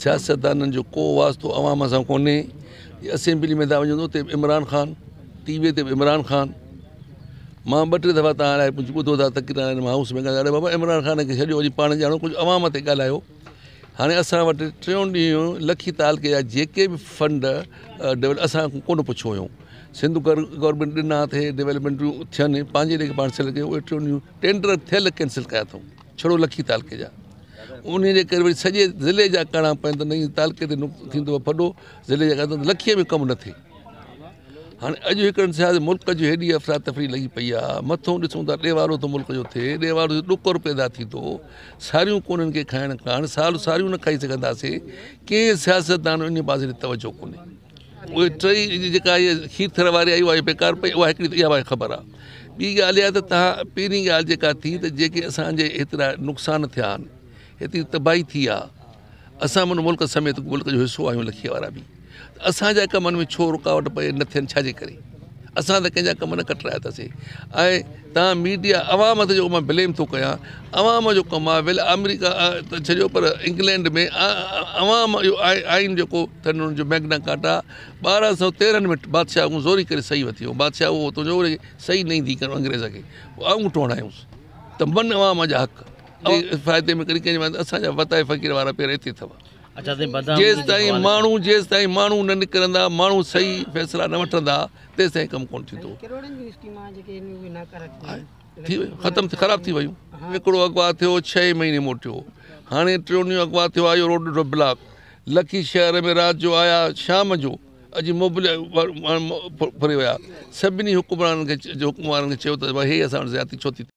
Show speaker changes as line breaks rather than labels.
سياستدانن جو ڪو واسطو عوام سان ڪونهي. اسيمبلي ۾ ٿا وڃون ته اتي به عمران خان، ٽي وي تي به عمران خان. مان ٻه ٽي دفعا توهان لاء ڪجهه ٻڌو ٿا تقرير مان هائوس ۾ ڳالهايو اڙي بابا عمران خان کي ڇڏيو اڄ پاڻ ڄاڻو ڪجهه عوام تي ڳالهايو. هاڻي اسان وٽ ٽيون ڏينهن لکي تعلقي جا جيڪي به فنڊ ڊيولپ اسان کان ڪونه پڇيو ويو. سنڌ گورنمينٽ ڏنا ٿي ڊيولپمينٽون ٿين پنهنجي ليکي پاڻ سيل ڪيون اهي ٽيون ڏينهن ٽينڊر ٿيل ڪينسل ڪيا اٿئون ڇڙو لکي تعلقي جا. انهيء جي ڪري وري سڄي ضلعي جا ڪرڻا پون ته نئين تعلقي تي ٿيندو ڦڏو ضلعي جا ڪرڻا لکيء ۾ ڪم نه ٿئي. هاڻي اڄ هڪڙن سياست ملڪ جي هيڏي افراتفري لڳي پئي آ، مٿو ڏسون ٿا ڏيوالو ٿو ملڪ جو ٿئي، ڏيوالو ٿئي ڏڪر پيدا ٿيندو، ساريون ڪونهن کي کائڻ ڪاڻ، سال ساريون نه کائي سگهنداسين، ڪنهن سياستدان جو انهيء پاسي ڏي توجهه ڪونهي. اهي ٽئي جيڪا هيء کيرٿر واري آئي اها بيڪار پئي، اها هڪڙي ته اها خبر آ. ٻي ڳالهه اها ته توهان پهرين ڳالهه جيڪا ٿي ته جيڪي اسان جي هيترا نقصان ٿيا آهن، هيتري تباهي ٿي آ، اسان به ان ملڪ سميت ملڪ جو حصو آهيون لکيء وارا به ته اسان جا ڪمن ۾ ڇو رڪاوٽ پئي نه ٿين ڇا جي ڪري اسان ته ڪنهن جا ڪم نه ڪٽرايا اٿاسين ۽ تان ميڊيا عوام تي جيڪو مان بليم ٿو ڪيان عوام جو ڪم آهي ول آمريڪا ته ڇڏيو پر انگلينڊ ۾ عوام جو آئين جيڪو اٿن ان جو ميگنا ڪارٽا 1213 ۾ بادشاهه کان زوري ڪري صحيح وتي هو بادشاهه اهو تنهنجو صحيح نه ايندي انگريز کي آڱوٺو هڻايوس ته من عوام جا حق فائدي ۾ ڪري ڪنهن جي اسان جا وتائي فقير وارا پير اتي اٿو. جيستائين ماڻهو جيستائين ماڻهو نه نڪرندا ماڻهو صحيح فيصلا نه وٺندا تيستائين ڪم ڪونه ٿيندو. ٿي ويو ختم ٿي خراب ٿي ويون. هڪڙو اغوا ٿيو ڇهين مهيني موٽيو هاڻي ٽيون ڏينهن اغوا ٿيو آيو روڊ ڏٺو بلاڪ لکي شهر ۾ رات جو آيا شام جو اڄ موبل ڦري ويا سڀني حڪمرانن کي حڪم وارن کي چيو ته هي اسان وٽ زيادتي ڇو ٿي.